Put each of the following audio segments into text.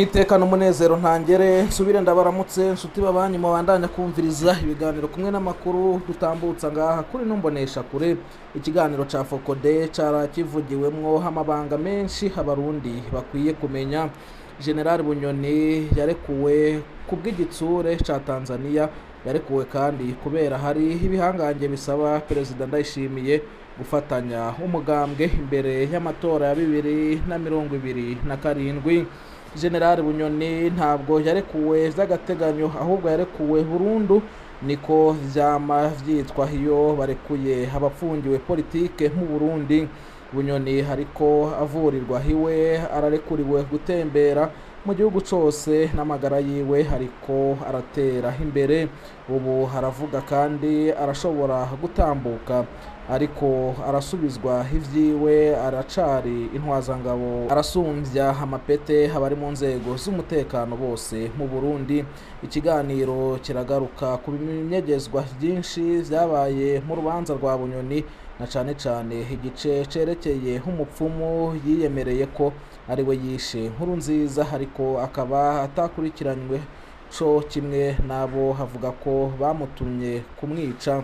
Niteka n'umunezero ntangere nsubire ndabaramutse nshuti babanyi mubandanya kumviriza ibiganiro kumwe n'amakuru dutambutsa ngaha kuri numbonesha kure. Ikiganiro ca Fokode carakivugiwemwo amabanga menshi abarundi bakwiye kumenya. General Bunyoni yarekuwe kubw'igitsure ca Tanzania, yarekuwe kandi kubera hari ibihangange bisaba Perezida Ndayishimiye gufatanya umugambwe imbere y'amatora ya 2027. General Bunyoni ntabwo yarekuwe vy'agateganyo, ahubwo yarekuwe burundu, niko vyama vyitwa iyo barekuye abapfungiwe politike mu Burundi. Bunyoni ariko avurirwa hiwe, ararekuriwe gutembera mu gihugu cose n'amagara yiwe ariko aratera imbere. Ubu aravuga kandi arashobora gutambuka, ariko arasubizwa ivyiwe, aracari intwazangabo, arasumvya amapete abari mu nzego z'umutekano bose mu Burundi. Ikiganiro kiragaruka ku binyegezwa vyinshi vyabaye mu rubanza rwa Bunyoni, na cane cane igice cerekeye umupfumu yiyemereye ko ari we yishe Nkurunziza, ariko akaba atakurikiranywe co kimwe n'abo havuga ko bamutumye kumwica.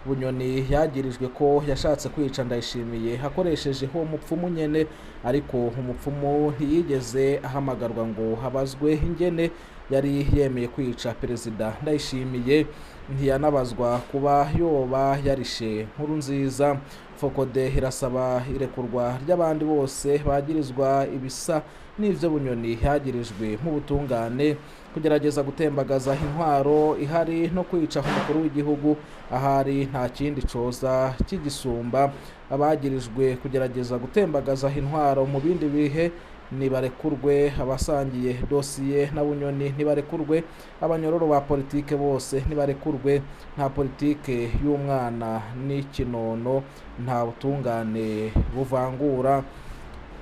Bunyoni yagirijwe ko yashatse kwica Ndayishimiye akoresheje uwo mupfumu nyene, ariko umupfumu ntiyigeze ahamagarwa ngo habazwe ingene yari yemeye kwica Perezida Ndayishimiye, ntiyanabazwa kuba yoba yarishe Nkurunziza. Fokode irasaba irekurwa ry'abandi bose bagirizwa ibisa n'ivyo Bunyoni yagirijwe mu butungane, kugerageza gutembagaza intwaro ihari no kwica umukuru w'igihugu ahari nta kindi coza kigisumba. Abagirijwe kugerageza gutembagaza intwaro mu bindi bihe nibarekurwe, abasangiye dosiye na Bunyoni ntibarekurwe, abanyororo ba politike bose ntibarekurwe. Nta politike y'umwana n'ikinono, nta butungane buvangura.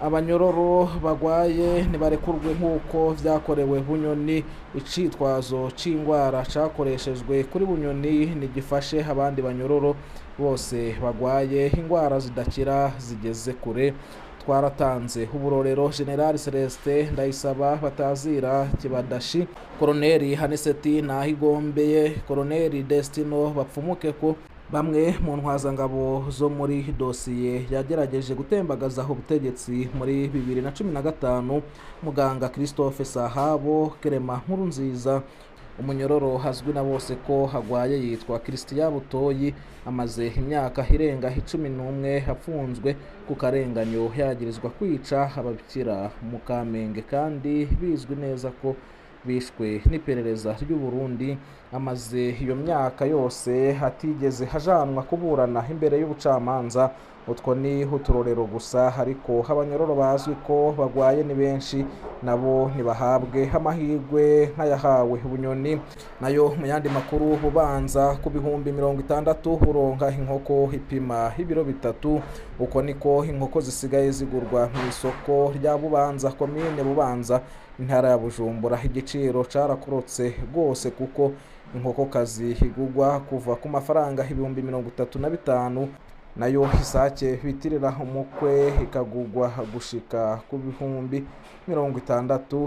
Abanyororo bagwaye ntibarekurwe nk'uko vyakorewe Bunyoni. Icitwazo c'ingwara cakoreshejwe kuri Bunyoni ntigifashe abandi banyororo bose bagwaye ingwara zidakira zigeze kure. Twaratanze uburorero General Celestin Ndayisaba batazira Kibadashi, Koloneli Haniseti Nahigombeye, Koloneli Destino bapfumuke ko bamwe mu ntwazangabo zo muri dosiye yagerageje gutembagaza ubutegetsi muri 2015, muganga Christophe Sahabo, Kerema Nkurunziza. Umunyororo hazwi na bose ko hagwaye yitwa Christian Butoyi, amaze imyaka irenga 11 afunzwe ku karenganyo, yagirizwa kwica ababikira mu Kamenge kandi bizwi neza ko bishwe n'iperereza ry'u Burundi. Amaze iyo myaka yose atigeze hajanwa kuburana imbere y'ubucamanza. Utwo ni uturorero gusa, ariko abanyororo bazwi ko bagwaye ni benshi, nabo ntibahabwe amahirwe nk'ayahawe Bunyoni. Nayo mu yandi makuru, bubanza ku 60,000 uronka inkoko ipima ibiro 3. Uko niko inkoko zisigaye zigurwa mu isoko rya Bubanza, komine Bubanza, intara ya Bujumbura. Igiciro carakorotse rwose kuko inkokokazi igurwa kuva ku mafaranga 35,000, nayo isake bitirira umukwe ikagurwa gushika ku 60,000.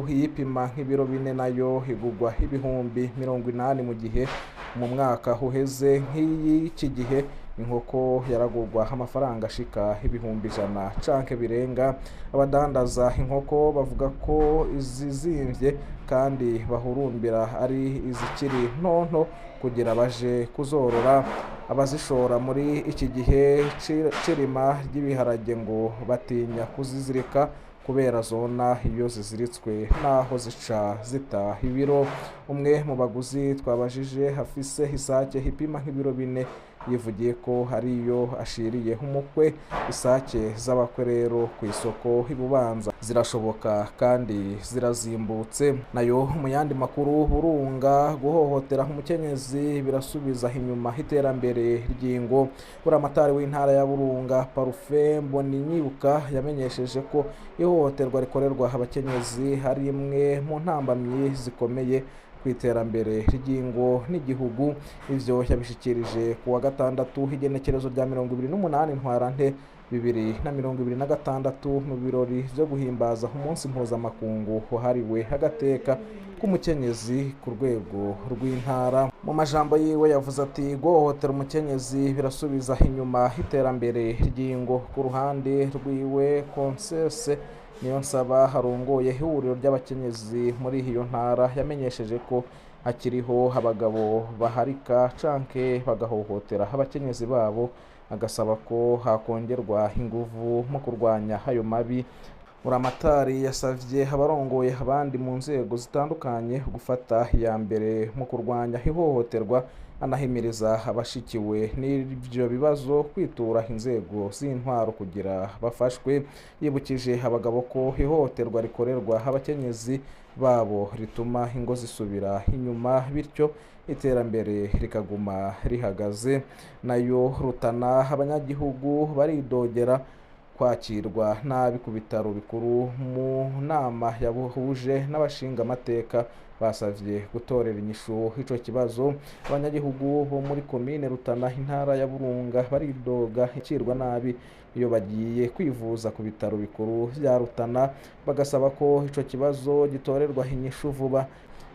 Iyipima nk'ibiro 4 nayo igurwa 80,000, mu gihe mu mwaka uheze nk'iki gihe inkoko yaragurwa amafaranga ashika 100,000 canke birenga. Abadandaza inkoko bavuga ko izizimvye kandi bahurumbira ari izikiri ntonto kugira baje kuzorora. Abazishora muri iki gihe c'irima ry'ibiharage ngo batinya kuzizirika kubera zona iyo ziziritswe naho zica zita ibiro. Umwe mu baguzi twabajije afise isake ipima nk'ibiro 4 yivugiye ko ariyo ashiriye umukwe. Isake z'abakwe rero ku isoko ibubanza zirashoboka kandi zirazimbutse. Nayo mu yandi makuru, burunga guhohotera umukenyezi birasubiza inyuma iterambere ry'ingo. Buramatari w'intara ya Burunga Parufe Mboninyibuka yamenyesheje ko ihohoterwa rikorerwa abakenyezi ari imwe mu ntambamyi zikomeye ku iterambere ry'ingo n'igihugu. Ivyo yabishikirije ku wa gatandatu igenekerezo rya 28 Ntwarante 2026 mu birori vyo guhimbaza umunsi mpuzamakungu wahariwe agateka k'umukenyezi ku rwego rw'intara. Mu majambo yiwe yavuze ati: "Guhohotera umukenyezi birasubiza inyuma iterambere ry'ingo." Ku ruhande rwiwe, Consese Niyonsaba harongoye ihuriro ry'abakenyezi muri iyo ntara yamenyesheje ko hakiriho abagabo baharika canke bagahohotera abakenyezi babo, agasaba ko hakongerwa inguvu mu kurwanya ayo mabi. Buramatari yasavye abarongoye abandi mu nzego zitandukanye gufata iya mbere mu kurwanya ihohoterwa, anahimiriza abashikiwe n'ivyo bibazo kwitura inzego z'intwaro kugira bafashwe. Yibukije abagabo ko ihohoterwa rikorerwa abakenyezi babo rituma ingo zisubira inyuma, bityo iterambere rikaguma rihagaze. Nayo Rutana, abanyagihugu baridogera kwakirwa nabi ku bitaro bikuru. Mu nama yabuhuje n'abashingamateka basavye gutorera inyishu ico kibazo. Abanyagihugu bo muri komine Rutana, intara ya Burunga, baridoga ikirwa nabi iyo bagiye kwivuza ku bitaro bikuru vya Rutana, bagasaba ko ico kibazo gitorerwa inyishu vuba.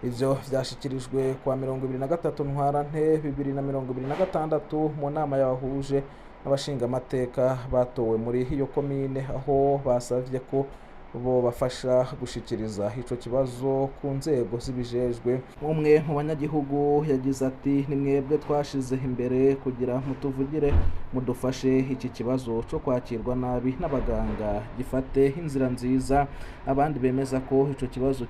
Ivyo vyashikirijwe kwa 23 Ntwarante 2026 mu nama yabahuje n'abashingamateka batowe muri iyo komine, aho basavye ko bo bafasha gushikiriza ico kibazo ku nzego zibijejwe. Umwe mu banyagihugu yagize ati: "Ni mwebwe twashize imbere kugira mutuvugire, mudufashe iki kibazo co kwakirwa nabi n'abaganga gifate inzira nziza." Abandi bemeza ko ico kibazo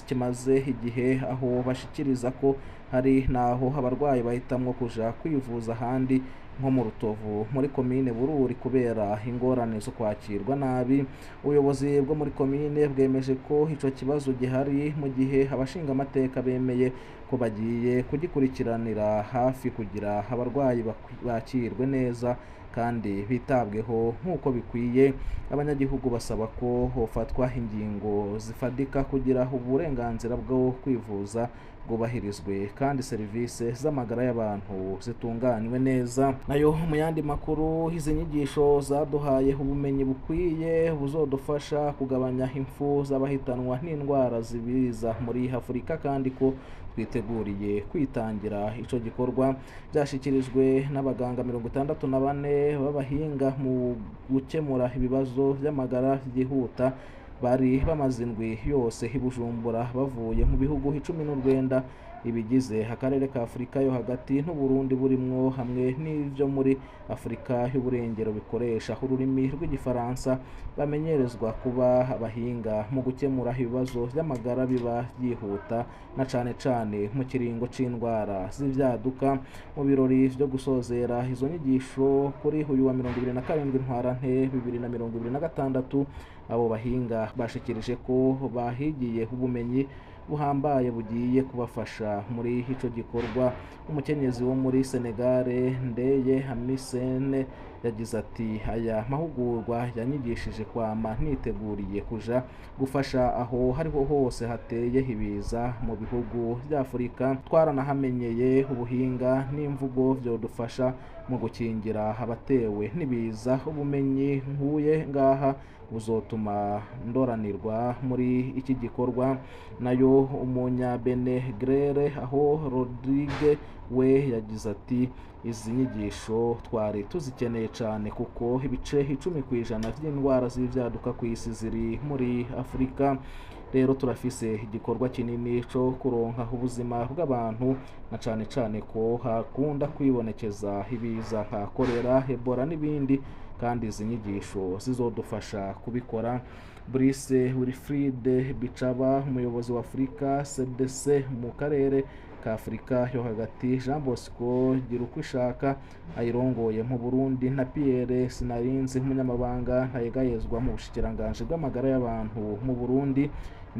kimaze igihe, aho bashikiriza ko hari naho abarwayi bahitamwo kuja kwivuza ahandi nko mu Rutovu muri komine Bururi kubera ingorane zo kwakirwa nabi. Ubuyobozi bwo muri komine bwemeje ko ico kibazo gihari, mu gihe abashingamateka bemeye ko bagiye kugikurikiranira hafi kugira abarwayi bakirwe neza kandi bitabweho nk'uko bikwiye. Abanyagihugu basaba ko hofatwa ingingo zifadika kugira uburenganzira bwo kwivuza bwubahirizwe kandi serivisi z'amagara y'abantu zitunganywe neza. Nayo mu yandi makuru, izi nyigisho zaduhaye ubumenyi bukwiye buzodufasha kugabanya impfu z'abahitanwa n'indwara zibiza muri Afurika, kandi ko twiteguriye kwitangira ico gikorwa. Byashikirijwe n'abaganga 64 b'abahinga mu gukemura ibibazo vy'amagara byihuta bari bamaze indwi yose i Bujumbura, bavuye mu bihugu 19 ibigize akarere ka Afurika yo hagati n'Uburundi burimwo, hamwe n'ivyo muri Afurika y'uburengero bikoresha ururimi rw'igifaransa. Bamenyerezwa kuba abahinga mu gukemura ibibazo vy'amagara biba vyihuta, na cane cane mu kiringo c'indwara z'ivyaduka. Mu birori vyo gusozera izo nyigisho kuri uyu wa 27 Ntwarante 2026, abo bahinga bashikirije ko bahigiye ubumenyi buhambaye bugiye kubafasha muri ico gikorwa. Umukenyezi wo muri Senegal, Ndeye Hamisene, yagize ati: "Aya mahugurwa yanyigishije kwama niteguriye kuja gufasha aho hariho hose hateye ibiza mu bihugu vya Afurika. Twaranahamenyeye ubuhinga n'imvugo vyodufasha mu gukingira abatewe n'ibiza. Ubumenyi nkuye ngaha buzotuma ndoranirwa muri iki gikorwa." Nayo umunyabene Grere aho Rodrigue we yagize ati: "Izi nyigisho twari tuzikeneye cyane kuko ibice 10% vy'indwara z'ivyaduka ku isi ziri muri Afurika. Rero turafise igikorwa kinini co kuronka ubuzima bw'abantu, na cane cane ko hakunda kwibonekeza ibiza nka kolera, Ebola n'ibindi, kandi izi nyigisho zizodufasha kubikora." Brice Wilfried Bicaba, umuyobozi wa Afurika CDC mu karere ka Afurika yo hagati, Jean Bosco Girukwishaka ayirongoye mu Burundi, na Pierre Sinarinzi, umunyamabanga ntayegayezwa mu bushikiranganji bw'amagara y'abantu mu Burundi,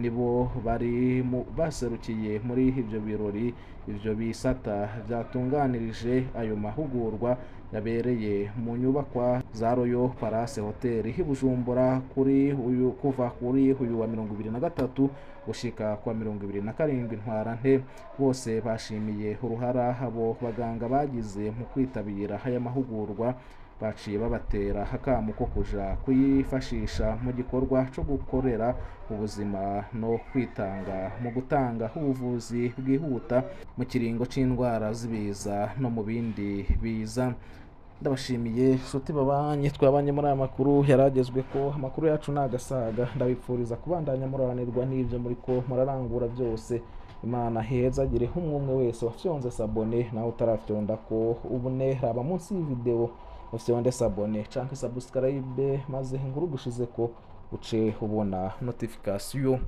nibo bari baserukiye muri ivyo birori. Ivyo bisata vyatunganirije ayo mahugurwa yabereye mu nyubakwa za Royal Palace Hotel i Bujumbura kuri uyu kuva kuri uyu wa 23 gushika kwa 27 Ntwarante. Bose bashimiye uruhara abo baganga bagize mu kwitabira aya mahugurwa. Baciye babatera akamo ko kuja kuyifashisha mu gikorwa co gukorera ubuzima no kwitanga mu gutanga ubuvuzi bwihuta mu kiringo c'indwara z'ibiza no mu bindi biza. Ndabashimiye nshuti babanye twabanye muri aya makuru yaragezwe ko amakuru yacu ni agasaga. Ndabipfuriza kubandanya muranirwa n'ibyo muri ko murarangura byose. Imana hezagire umwe umwe wese wafyonze s'abonner, nawe utarafyonda ko ubune raba munsi y'ivideo ufyonde s'abonner canke subscribe, maze inkuru dushize ko uce ubona notification.